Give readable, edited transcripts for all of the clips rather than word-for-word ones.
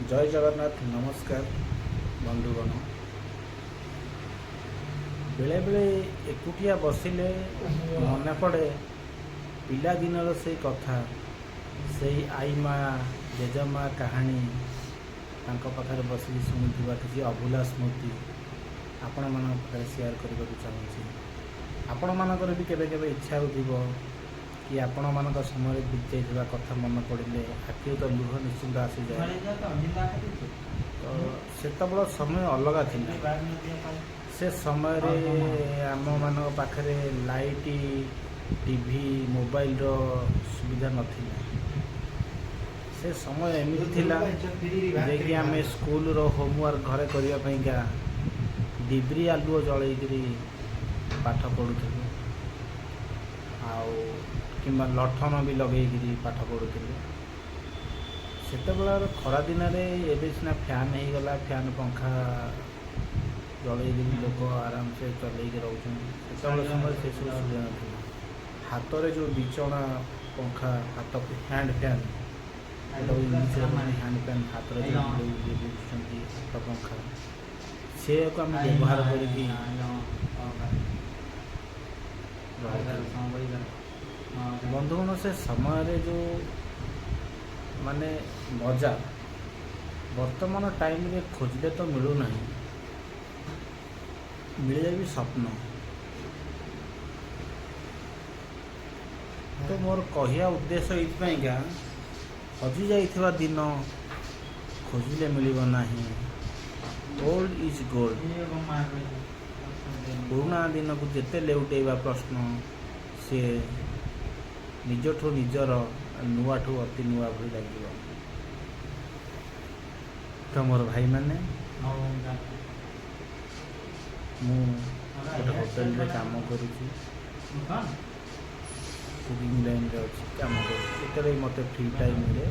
ଜୟ ଜଗନ୍ନାଥ। ନମସ୍କାର ବନ୍ଧୁଗଣ। ବେଳେବେଳେ ଏକୁଟିଆ ବସିଲେ ମନେ ପଡ଼େ ପିଲାଦିନର ସେଇ କଥା, ସେଇ ଆଈ ମା, ଜେଜେମା କାହାଣୀ, ତାଙ୍କ ପାଖରେ ବସିକି ଶୁଣୁଥିବା କିଛି ଅଭୁଲା ସ୍ମୃତି ଆପଣମାନଙ୍କ ପାଖରେ ସେୟାର କରିବାକୁ ଚାହୁଁଛି। ଆପଣମାନଙ୍କର ବି କେବେ କେବେ ଇଚ୍ଛା ହେଉଥିବ କି ଆପଣମାନଙ୍କ ସମୟରେ ବିତିଯାଇଥିବା କଥା ମନେ ପଡ଼ିଲେ ଆଖିରୁ ତ ଲୁହ ନିଶ୍ଚିନ୍ତ ଆସିଯାଏ। ତ ସେତେବେଳ ସମୟ ଅଲଗା ଥିଲା। ସେ ସମୟରେ ଆମମାନଙ୍କ ପାଖରେ ଲାଇଟ୍, ଟିଭି, ମୋବାଇଲର ସୁବିଧା ନଥିଲା। ସେ ସମୟ ଏମିତି ଥିଲା ଯେ କି ଆମେ ସ୍କୁଲର ହୋମୱାର୍କ ଘରେ କରିବା ପାଇଁକା ଡିବିରି ଆଲୁଅ ଜଳେଇକିରି ପାଠ ପଢ଼ୁଥିଲୁ ଆଉ କିମ୍ବା ଲଣ୍ଠନ ବି ଲଗେଇକିରି ପାଠ ପଢ଼ୁଥିଲୁ। ସେତେବେଳର ଖରା ଦିନରେ, ଏବେ ସିନା ଫ୍ୟାନ୍ ହେଇଗଲା, ଫ୍ୟାନ୍ ପଙ୍ଖା ଜଳେଇକିରି ଲୋକ ଆରାମସେ ଚଲେଇକି ରହୁଛନ୍ତି, ସେତେବେଳେ ସମୟରେ ସେସବୁ ସୁବିଧା ନଥିଲା। ହାତରେ ଯେଉଁ ବିଚଣା ପଙ୍ଖା, ହାତ ହ୍ୟାଣ୍ଡ ଫ୍ୟାନ୍, ଯେଉଁଟାକୁ ଇଂଲିଶରେ କୁହନ୍ତି ହ୍ୟାଣ୍ଡ ଫ୍ୟାନ୍, ହାତରେ ଯେଉଁ ବୁଲେଇ ବୁଲେଇ ବୁଲୁଛନ୍ତି ହାତ ପଙ୍ଖା, ସେୟାକୁ ଆମେ ବ୍ୟବହାର କରିକି ରହୁଥିଲୁ। ବନ୍ଧୁଗଣ, ସେ ସମୟରେ ଯେଉଁ ମାନେ ମଜା, ବର୍ତ୍ତମାନ ଟାଇମ୍ରେ ଖୋଜିଲେ ତ ମିଳୁନାହିଁ, ମିଳିଲେ ବି ସ୍ୱପ୍ନ। ତ ମୋର କହିବା ଉଦ୍ଦେଶ୍ୟ ଏଇଥିପାଇଁକା, ହଜି ଯାଇଥିବା ଦିନ ଖୋଜିଲେ ମିଳିବ ନାହିଁ। Old is gold. ପୁରୁଣା ଦିନକୁ ଯେତେ ଲେଉଟେଇବା ପ୍ରଶ୍ନ, ସିଏ ନିଜଠୁ ନିଜର ନୂଆଠୁ ଅତି ନୂଆ ଭଳି ଲାଗିବ। ତ ମୋର ଭାଇମାନେ, ମୁଁ ଗୋଟେ ହୋଟେଲରେ କାମ କରୁଛି, କୁକିଂ ଲାଇନ୍ରେ ଅଛି, କାମ କରୁଛି। ଯେତେବେଳେ ବି ମୋତେ ଫ୍ରି ଟାଇମ୍ ମିଳେ,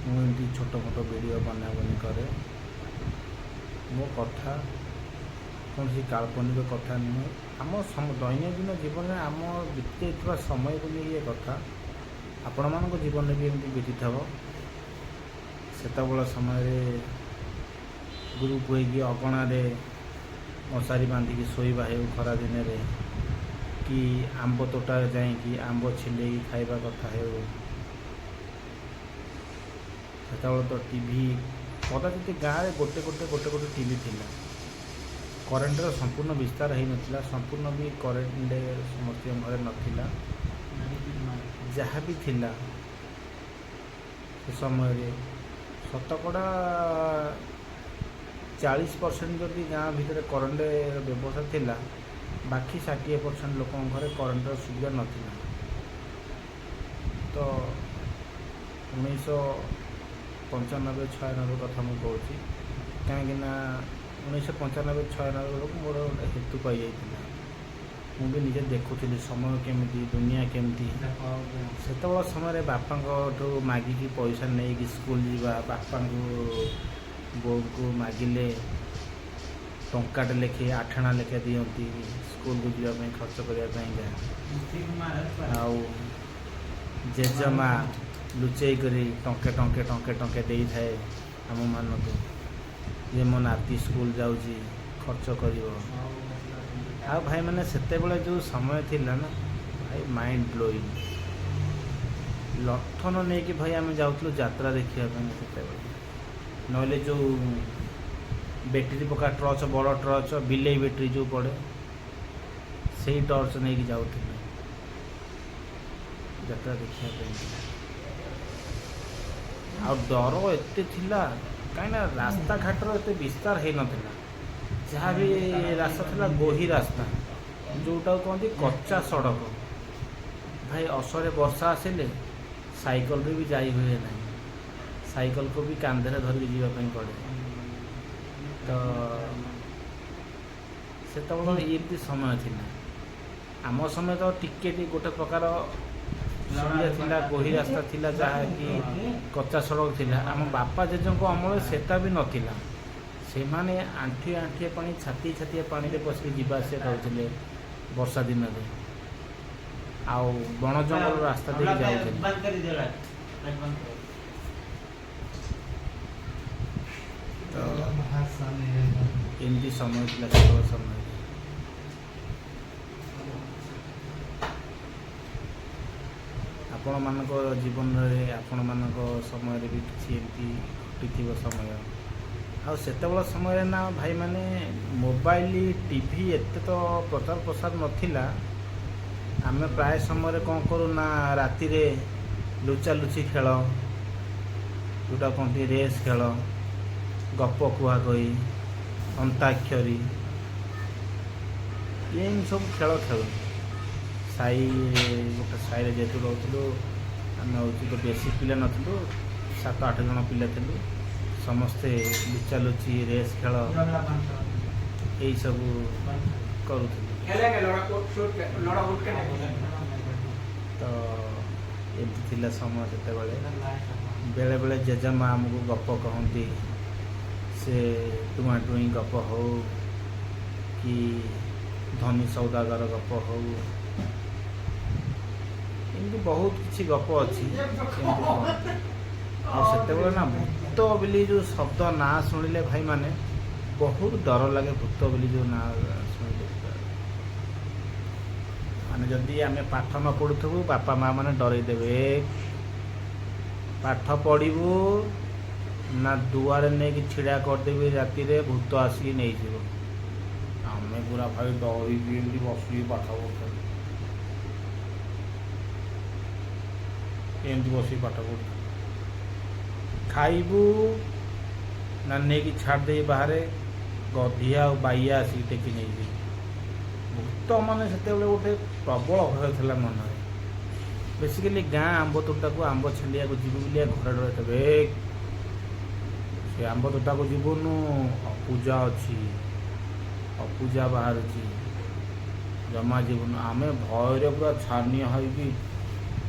ମୁଁ ଏମିତି ଛୋଟ ମୋଟ ଭିଡ଼ିଓ ବନାବନି କରେ। ମୋ କଥା କୌଣସି କାଳ୍ପନିକ କଥା ନୁହେଁ। ଆମ ଦୈନନ୍ଦିନ ଜୀବନରେ ଆମ ବିତିଯାଇଥିବା ସମୟକୁ ନେଇ ଏ କଥା। ଆପଣମାନଙ୍କ ଜୀବନରେ ବି ଏମିତି ବିତିଥିବ। ସେତେବେଳ ସମୟରେ ଗ୍ରୁପ୍ ହୋଇକି ଅଗଣାରେ ମଶାରୀ ବାନ୍ଧିକି ଶୋଇବା ହେଉ ଖରା ଦିନରେ, କି ଆମ୍ବ ତୋଟାରେ ଯାଇକି ଆମ୍ବ ଛିଣ୍ଡେଇକି ଖାଇବା କଥା ହେଉ। ସେତେବେଳେ ତ ଟିଭି କଦାଚିତ ଗାଁରେ ଗୋଟେ ଗୋଟେ ଗୋଟେ ଗୋଟେ ଟିଭି ଥିଲା। କରେଣ୍ଟର ସମ୍ପୂର୍ଣ୍ଣ ବିସ୍ତାର ହେଇନଥିଲା, ସମ୍ପୂର୍ଣ୍ଣ ବି କରେଣ୍ଟ ସମସ୍ତଙ୍କ ଘରେ ନଥିଲା। ଯାହା ବି ଥିଲା, ସେ ସମୟରେ ଶତକଡ଼ା 40% ଯଦି ଗାଁ ଭିତରେ କରେଣ୍ଟର ବ୍ୟବସ୍ଥା ଥିଲା, ବାକି 60% ଲୋକଙ୍କ ଘରେ କରେଣ୍ଟର ସୁବିଧା ନଥିଲା। ତ 1995-96 କଥା ମୁଁ କହୁଛି, କାହିଁକିନା 1995-96 ବେଳକୁ ମୋର ଗୋଟେ ହେତୁ ପାଇଯାଇଥିଲା। ମୁଁ ବି ନିଜେ ଦେଖୁଥିଲି ସମୟ କେମିତି, ଦୁନିଆ କେମିତି। ସେତେବେଳ ସମୟରେ ବାପାଙ୍କଠୁ ମାଗିକି ପଇସା ନେଇକି ସ୍କୁଲ ଯିବା, ବାପାଙ୍କୁ ବୋଉଙ୍କୁ ମାଗିଲେ ଟଙ୍କାଟେ ଲେଖେ, ଆଠଣା ଲେଖେ ଦିଅନ୍ତି ସ୍କୁଲକୁ ଯିବା ପାଇଁ, ଖର୍ଚ୍ଚ କରିବା ପାଇଁକା। ଆଉ ଜେଜେମା ଲୁଚେଇ କରି ଟଙ୍କେ ଟଙ୍କେ ଟଙ୍କେ ଟଙ୍କେ ଦେଇଥାଏ ଆମମାନଙ୍କୁ ଯେ ମୋ ନାତି ସ୍କୁଲ ଯାଉଛି, ଖର୍ଚ୍ଚ କରିବ। ଆଉ ଭାଇମାନେ, ସେତେବେଳେ ଯେଉଁ ସମୟ ଥିଲା ନା ଭାଇ, ମାଇଣ୍ଡ ବ୍ଲୋଇଂ। ଲଣ୍ଠନ ନେଇକି ଭାଇ ଆମେ ଯାଉଥିଲୁ ଯାତ୍ରା ଦେଖିବା ପାଇଁ ସେତେବେଳେ। ନହେଲେ ଯେଉଁ ବ୍ୟାଟେରୀ ପକା ଟର୍ଚ୍ଚ, ବଡ଼ ଟର୍ଚ୍ଚ, ବିଲେଇ ବ୍ୟାଟେରୀ ଯେଉଁ ପଡ଼େ, ସେଇ ଟର୍ଚ୍ଚ ନେଇକି ଯାଉଥିଲୁ ଯାତ୍ରା ଦେଖିବା ପାଇଁ। ଆଉ ଡର ଏତେ ଥିଲା, କାହିଁକିନା ରାସ୍ତାଘାଟର ଏତେ ବିସ୍ତାର ହେଇନଥିଲା। ଯାହା ବି ରାସ୍ତା ଥିଲା ଗୋହି ରାସ୍ତା, ଯେଉଁଟାକୁ କହନ୍ତି କଚ୍ଚା ସଡ଼କ। ଭାଇ, ଅସରେ ବର୍ଷା ଆସିଲେ ସାଇକେଲରେ ବି ଯାଇ ହୁଏ ନାହିଁ, ସାଇକେଲକୁ ବି କାନ୍ଧରେ ଧରିକି ଯିବା ପାଇଁ ପଡ଼େ। ତ ସେତେବେଳେ ଏମିତି ସମୟ ଥିଲା। ଆମ ସମୟ ତ ଟିକେ ଟିକେ ଗୋଟେ ପ୍ରକାର ସୁବିଧା ଥିଲା, ଗୋହି ରାସ୍ତା ଥିଲା, ଯାହାକି କଚ୍ଚା ସଡ଼କ ଥିଲା। ଆମ ବାପା ଜେଜେଙ୍କ ଅମଳରେ ସେଟା ବି ନଥିଲା। ସେମାନେ ଆଣ୍ଠିଏ ଆଣ୍ଠିଏ ପାଣି, ଛାତିଏ ଛାତିଏ ପାଣିରେ ପଶିକି ଯିବା ଆସିବା କରୁଥିଲେ ବର୍ଷା ଦିନରେ, ଆଉ ବଣ ଜଙ୍ଗଲ ରାସ୍ତା ଦେଇକି ଯାଉଥିଲେ। ବନ୍ଦ କରି ଦିଅ ଲାଇଟ୍, ଲାଇଟ୍ ବନ୍ଦ କର। ତ ଏମିତି ସମୟ ଥିଲା ସେତେବେଳେ ସମୟରେ। ଆପଣମାନଙ୍କ ଜୀବନରେ, ଆପଣମାନଙ୍କ ସମୟରେ ବି କିଛି ଏମିତି ଘଟିଥିବ ସମୟ। ଆଉ ସେତେବେଳ ସମୟରେ ନା ଭାଇମାନେ, ମୋବାଇଲ, ଟିଭି ଏତେ ତ ପ୍ରଚାର ପ୍ରସାର ନଥିଲା। ଆମେ ପ୍ରାୟ ସମୟରେ କ'ଣ କରୁ ନା, ରାତିରେ ଲୁଚାଲୁଚି ଖେଳ, ଯେଉଁଟା କହନ୍ତି ରେସ୍ ଖେଳ, ଗପ କୁହା କହି, ଅନ୍ତାକ୍ଷରୀ, ଏମିତି ସବୁ ଖେଳ ଖେଳୁ। ସାହି, ଗୋଟେ ସାହିରେ ଯେହେତୁ ରହୁଥିଲୁ, ଆମେ ହେଉଛି ତ ବେଶୀ ପିଲା ନଥିଲୁ, 7-8 ଜଣ ପିଲା ଥିଲୁ। ସମସ୍ତେ ଲୁଚାଲୁଚି, ରେସ୍ ଖେଳ, ଏଇସବୁ କରୁଥିଲୁ। खेलेंगे लड़ा शूट, लड़ा उठ के नहीं। ତ ଏମିତି ଥିଲା ସମୟ ସେତେବେଳେ। ବେଳେବେଳେ ଜେଜେମା ଆମକୁ ଗପ କହନ୍ତି, ସେ ଟୁଆଁ ଟୁଇଁ ଗପ ହଉ କି ଧନୀ ସୌଦାଗର ଗପ ହଉ, ଏମିତି ବହୁତ କିଛି ଗପ ଅଛି, ଏମିତି କହନ୍ତି। ଆଉ ସେତେବେଳେ ନା ଭୂତ ବୋଲି ଯେଉଁ ଶବ୍ଦ ନାଁ ଶୁଣିଲେ ଭାଇମାନେ ବହୁତ ଡର ଲାଗେ। ଭୂତ ବୋଲି ଯେଉଁ ନାଁ ଶୁଣିଲେ, ମାନେ ଯଦି ଆମେ ପାଠ ନ ପଢ଼ୁଥିବୁ, ବାପା ମା ମାନେ ଡରେଇ ଦେବେ, "ଏ, ପାଠ ପଢ଼ିବୁ ନା ଦୁଆରେ ନେଇକି ଛିଡ଼ା କରିଦେବି, ରାତିରେ ଭୂତ ଆସିକି ନେଇଯିବ।" ଆମେ ପୁରା ଭାଇ ଡରିକି ଏମିତି ବସିକି ପାଠ ପଢ଼ୁଥିଲୁ, ଏମିତି ବସିକି ପାଠ ପଢ଼ୁଥିଲୁ। ଖାଇବୁ ନା ନେଇକି ଛାଡ଼ିଦେଇ ବାହାରେ, ଗଧିଆ ଆଉ ବାଇଆ ଆସିକି ଟେକି ନେଇଯିବେ। ଭୂତ ମାନେ ସେତେବେଳେ ଗୋଟେ ପ୍ରବଳ ଭୟ ଥିଲା ମନରେ। ବେସିକାଲି ଗାଁ ଆମ୍ବ ତୋଟାକୁ ଆମ୍ବ ଛିଣ୍ଡିବାକୁ ଯିବୁ ବୋଲି ଘରେ ଡରେଇଦେବେ, "ଏ, ସେ ଆମ୍ବ ତୋଟାକୁ ଯିବୁନୁ, ଅପୂଜା ଅଛି, ଅପୂଜା ବାହାରୁଛି, ଜମା ଯିବୁନୁ।" ଆମେ ଭୟରେ ପୁରା ଛାନିଆ ହେଇକି,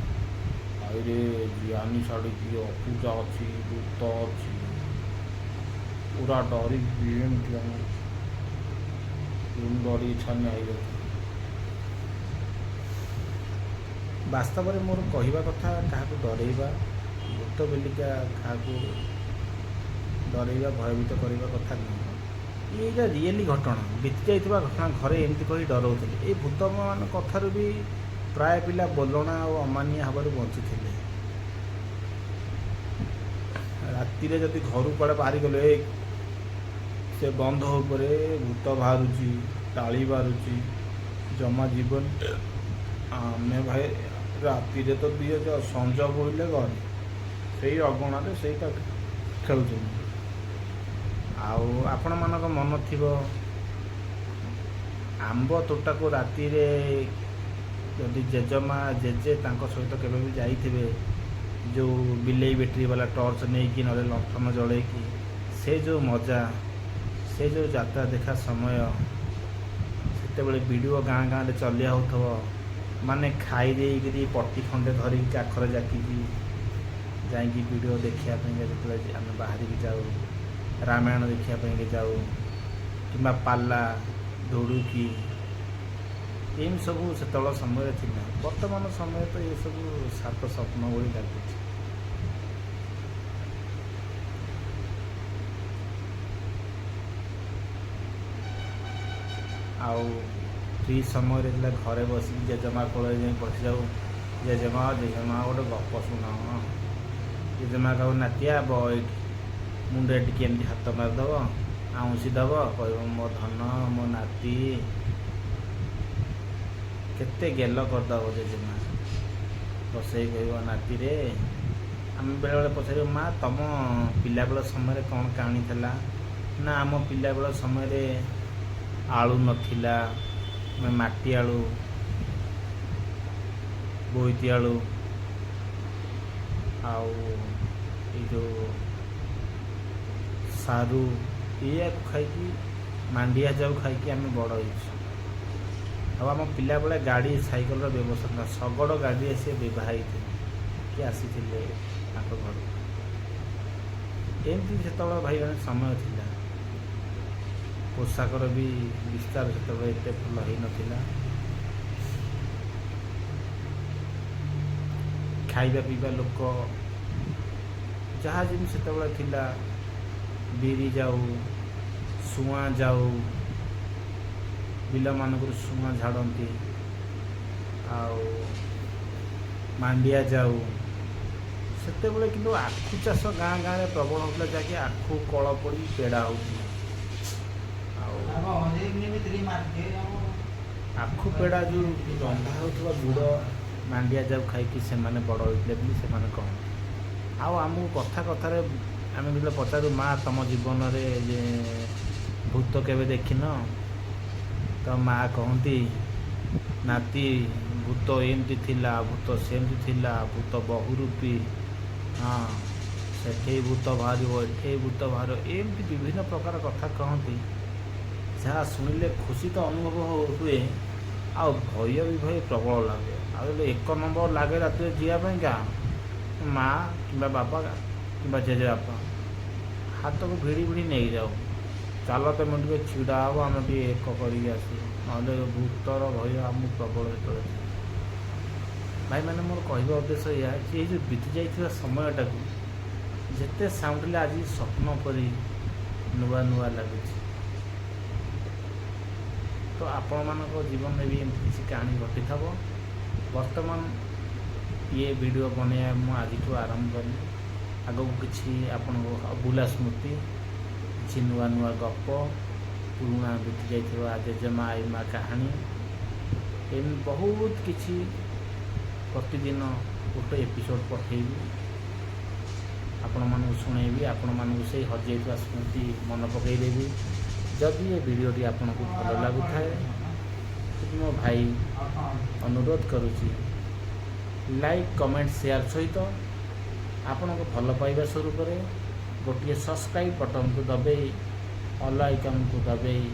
ଭାଇରେ ଜିଆନି ଛାଡ଼ିକି, ଅପୂଜା ଅଛି, ଭୂତ ଅଛି, ପୁରା ଡରିକି ଏମିତି ଆମେ ଏମିତି ଡରିକି ଛାନିଆ ହେଇଯାଉଛୁ। ବାସ୍ତବରେ ମୋର କହିବା କଥା, କାହାକୁ ଡରେଇବା, ଭୂତ ବୋଲିକା କାହାକୁ ଡରେଇବା, ଭୟଭୀତ କରିବା କଥା ନୁହଁ। ଏଇଟା ରିଏଲି ଘଟଣା, ବିତି ଯାଇଥିବା ଘଟଣା। ଘରେ ଏମିତି କହି ଡରଉଥିଲେ। ଏଇ ଭୂତମାନଙ୍କ କଥାରୁ ବି ପ୍ରାୟ ପିଲା ବୋଲଣା ଆଉ ଅମାନିଆ ହେବାରୁ ବଞ୍ଚିଥିଲେ। ରାତିରେ ଯଦି ଘରୁ କୁଆଡ଼େ ବାହାରି ଗଲେ, "ଏ, ସେ ବନ୍ଧ ଉପରେ ଭୂତ ବାହାରୁଛି, ଟାଳି ବାହାରୁଛି, ଜମା ଯିବନି।" ଆମେ ଭାଇ ରାତିରେ ତ ଦିଏ ସଞ୍ଜ ପଡ଼ିଲେ ଘରେ ସେଇ ଅଗଣାରେ ସେଇ ଖେଳୁଛନ୍ତି। ଆଉ ଆପଣମାନଙ୍କ ମନ ଥିବ, ଆମ୍ବ ତୋଟାକୁ ରାତିରେ ଯଦି ଜେଜେମା ଜେଜେ ତାଙ୍କ ସହିତ କେବେ ବି ଯାଇଥିବେ, ଯେଉଁ ବିଲେଇ ବ୍ୟାଟେରୀ ବାଲା ଟର୍ଚ୍ଚ ନେଇକି, ନହେଲେ ଲଣ୍ଠନ ଜଳେଇକି, ସେ ଯେଉଁ ମଜା, ସେ ଯେଉଁ ଯାତ୍ରା ଦେଖା ସମୟ, ସେତେବେଳେ ଭିଡ଼ିଓ ଗାଁ ଗାଁରେ ଚଲିଆ ହେଉଥିବ, ମାନେ ଖାଇ ଦେଇକିରି ପଟି ଖଣ୍ଡେ ଧରିକି କାଖରେ ଜାକିକି ଯାଇକି ଭିଡ଼ିଓ ଦେଖିବା ପାଇଁକା ଯେତେବେଳେ ଆମେ ବାହାରିକି ଯାଉ, ରାମାୟଣ ଦେଖିବା ପାଇଁକି ଯାଉ କିମ୍ବା ପାଲା, ଧୁଡ଼ୁକି, ଏମିତି ସବୁ ସେତେବେଳେ ସମୟରେ ଥିଲା। ବର୍ତ୍ତମାନ ସମୟରେ ତ ଏସବୁ ସାତ ସ୍ୱପ୍ନ ଭଳି ଲାଗୁଛି। ଆଉ ଫ୍ରି ସମୟରେ ଥିଲା, ଘରେ ବସିକି ଜେଜେମା କୋଳରେ ଯାଇ ବସିଯାଉ, "ଜେଜେମା, ଜେଜେମା, ଗୋଟେ ଗପ ଶୁଣାଅ।" ଜେଜେମା କହିବ, "ନାତିଆ, ବ ଏଇଠି।" ମୁଣ୍ଡରେ ଟିକେ ଏମିତି ହାତ ମାରିଦେବ, ଆଉଁସି ଦେବ, କହିବ, "ମୋ ଧନ, ମୋ ନାତି।" କେତେ ଗେଲ କରିଦେବ ଜେଜେମା। ବସେଇ କହିବ, "ନାତିରେ।" ଆମେ ବେଳେବେଳେ ପଚାରିବ, "ମା, ତମ ପିଲାବେଳ ସମୟରେ କ'ଣ କାହାଣୀ ଥିଲା?" ନା, ଆମ ପିଲାବେଳ ସମୟରେ ଆଳୁ ନଥିଲା, ଆମେ ମାଟି ଆଳୁ, ବୋଇତି ଆଳୁ ଆଉ ଏଇ ଯେଉଁ ସାରୁ, ଏଇଆକୁ ଖାଇକି, ମାଣ୍ଡିଆ ଯାଉ ଖାଇକି ଆମେ ବଡ଼ ହେଇଛୁ। ଆଉ ଆମ ପିଲାବେଳେ ଗାଡ଼ି ସାଇକେଲର ବ୍ୟବସ୍ଥା ଥିଲା, ଶଗଡ଼ ଗାଡ଼ିରେ ସେ ବିବାହ ହେଇଥିଲେ କି ଆସିଥିଲେ ତାଙ୍କ ଘରକୁ। ଏମିତି ସେତେବେଳେ ଭାଇମାନେ ସମୟ ଥିଲା। ପୋଷାକର ବି ବିସ୍ତାର ସେତେବେଳେ ଏତେ ଭଲ ହେଇନଥିଲା। ଖାଇବା ପିଇବା ଲୋକ ଯାହା ଯେମିତି ସେତେବେଳେ ଥିଲା। ବିରି ଯାଉ, ସୁଆଁ ଯାଉ, ବିଲମାନଙ୍କରୁ ସୁଆଁ ଝାଡ଼ନ୍ତି, ଆଉ ମାଣ୍ଡିଆ ଯାଉ। ସେତେବେଳେ କିନ୍ତୁ ଆଖୁ ଚାଷ ଗାଁ ଗାଁରେ ପ୍ରବଳ ହେଉଥିଲା, ଯାହାକି ଆଖୁ କଳ ପଡ଼ି ପେଡ଼ା ହେଉଥିଲା। ଆଉ ଆଖୁ ପେଡ଼ା ଯେଉଁ ରନ୍ଧା ହେଉଥିବା ଗୁଡ଼ ମାଣ୍ଡିଆ ଯାଉ ଖାଇକି ସେମାନେ ବଡ଼ ହୋଇଥିଲେ ବୋଲି ସେମାନେ କହନ୍ତି। ଆଉ ଆମକୁ କଥା କଥାରେ ଆମେ ଯେତେବେଳେ ପଚାରୁ, ମା ତମ ଜୀବନରେ ଯେ ଭୂତ କେବେ ଦେଖିନ? ତ ମା କହନ୍ତି, ନାତି ଭୂତ ଏମିତି ଥିଲା, ଭୂତ ସେମିତି ଥିଲା, ଭୂତ ବହୁରୂପୀ, ହଁ ସେଠେଇ ଭୂତ ବାହାରିବ, ଏଠେଇ ଭୂତ ବାହାରିବ, ଏମିତି ବିଭିନ୍ନ ପ୍ରକାର କଥା କହନ୍ତି, ଯାହା ଶୁଣିଲେ ଖୁସି ତ ଅନୁଭବ ହୁଏ, ଆଉ ଭୟ ବି ଭୟ ପ୍ରବଳ ଲାଗେ। ଆଉ ଯେତେବେଳେ ଏକ ନମ୍ବର ଲାଗେ ରାତିରେ ଯିବା ପାଇଁକା, ମା କିମ୍ବା ବାପା କିମ୍ବା ଜେଜେବାପା ହାତକୁ ଭିଡ଼ି ଭିଡ଼ି ନେଇଯାଉ, ଚାଲ ତମେ ଟିକେ ଛିଡ଼ା ହେବ, ଆମେ ଟିକେ ଏକ କରିକି ଆସିବୁ, ନହେଲେ ଭୂତର ଭୟ ଆମକୁ ପ୍ରବଳ ଯେତେବେଳେ ଥିଲା। ଭାଇମାନେ, ମୋର କହିବା ଉଦ୍ଦେଶ୍ୟ ଏଇଆ ଯେ ଏଇ ଯେଉଁ ବିତି ଯାଇଥିବା ସମୟଟାକୁ ଯେତେ ସାଉଁଟିଲେ ଆଜି ସ୍ୱପ୍ନ ପରି ନୂଆ ନୂଆ ଲାଗୁଛି। ତ ଆପଣମାନଙ୍କ ଜୀବନରେ ବି ଏମିତି କିଛି କାହାଣୀ ଘଟିଥିବ। ବର୍ତ୍ତମାନ ଇଏ ଭିଡ଼ିଓ ବନେଇବା ମୁଁ ଆଜିଠୁ ଆରମ୍ଭ କଲି। ଆଗକୁ କିଛି ଆପଣଙ୍କ ଅଭୁଲା ସ୍ମୃତି, କିଛି ନୂଆ ନୂଆ ଗପ, ପୁରୁଣା ବିତି ଯାଇଥିବା ଜେଜେମା ଆଈମା କାହାଣୀ, ଏମିତି ବହୁତ କିଛି ପ୍ରତିଦିନ ଗୋଟେ ଏପିସୋଡ଼ ପଠେଇବି, ଆପଣମାନଙ୍କୁ ଶୁଣେଇବି, ଆପଣମାନଙ୍କୁ ସେଇ ହଜିଯାଇଥିବା ସ୍ମୃତି ମନେ ପକାଇଦେବି। ଯଦି ଏ ଭିଡ଼ିଓଟି ଆପଣଙ୍କୁ ଭଲ ଲାଗୁଥାଏ, ତେବେ ମୋ ଭାଇ ଅନୁରୋଧ କରୁଛି, ଲାଇକ୍, କମେଣ୍ଟ, ସେୟାର ସହିତ ଆପଣଙ୍କ ଭଲ ପାଇବା ସ୍ୱରୂପରେ ଗୋଟିଏ ସବସ୍କ୍ରାଇବ୍ ବଟନ୍କୁ ଦବେଇ, ଅଲ୍ ଆଇକନ୍କୁ ଦବେଇ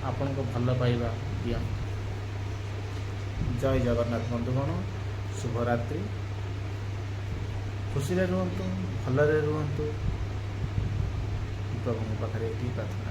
ଆପଣଙ୍କ ଭଲ ପାଇବା ଦିଅନ୍ତୁ। ଜୟ ଜଗନ୍ନାଥ ବନ୍ଧୁଗଣ, ଶୁଭରାତ୍ରି। ଖୁସିରେ ରୁହନ୍ତୁ, ଭଲରେ ରୁହନ୍ତୁ, ପ୍ରଭୁଙ୍କ ପାଖରେ ଏତିକି ପ୍ରାର୍ଥନା।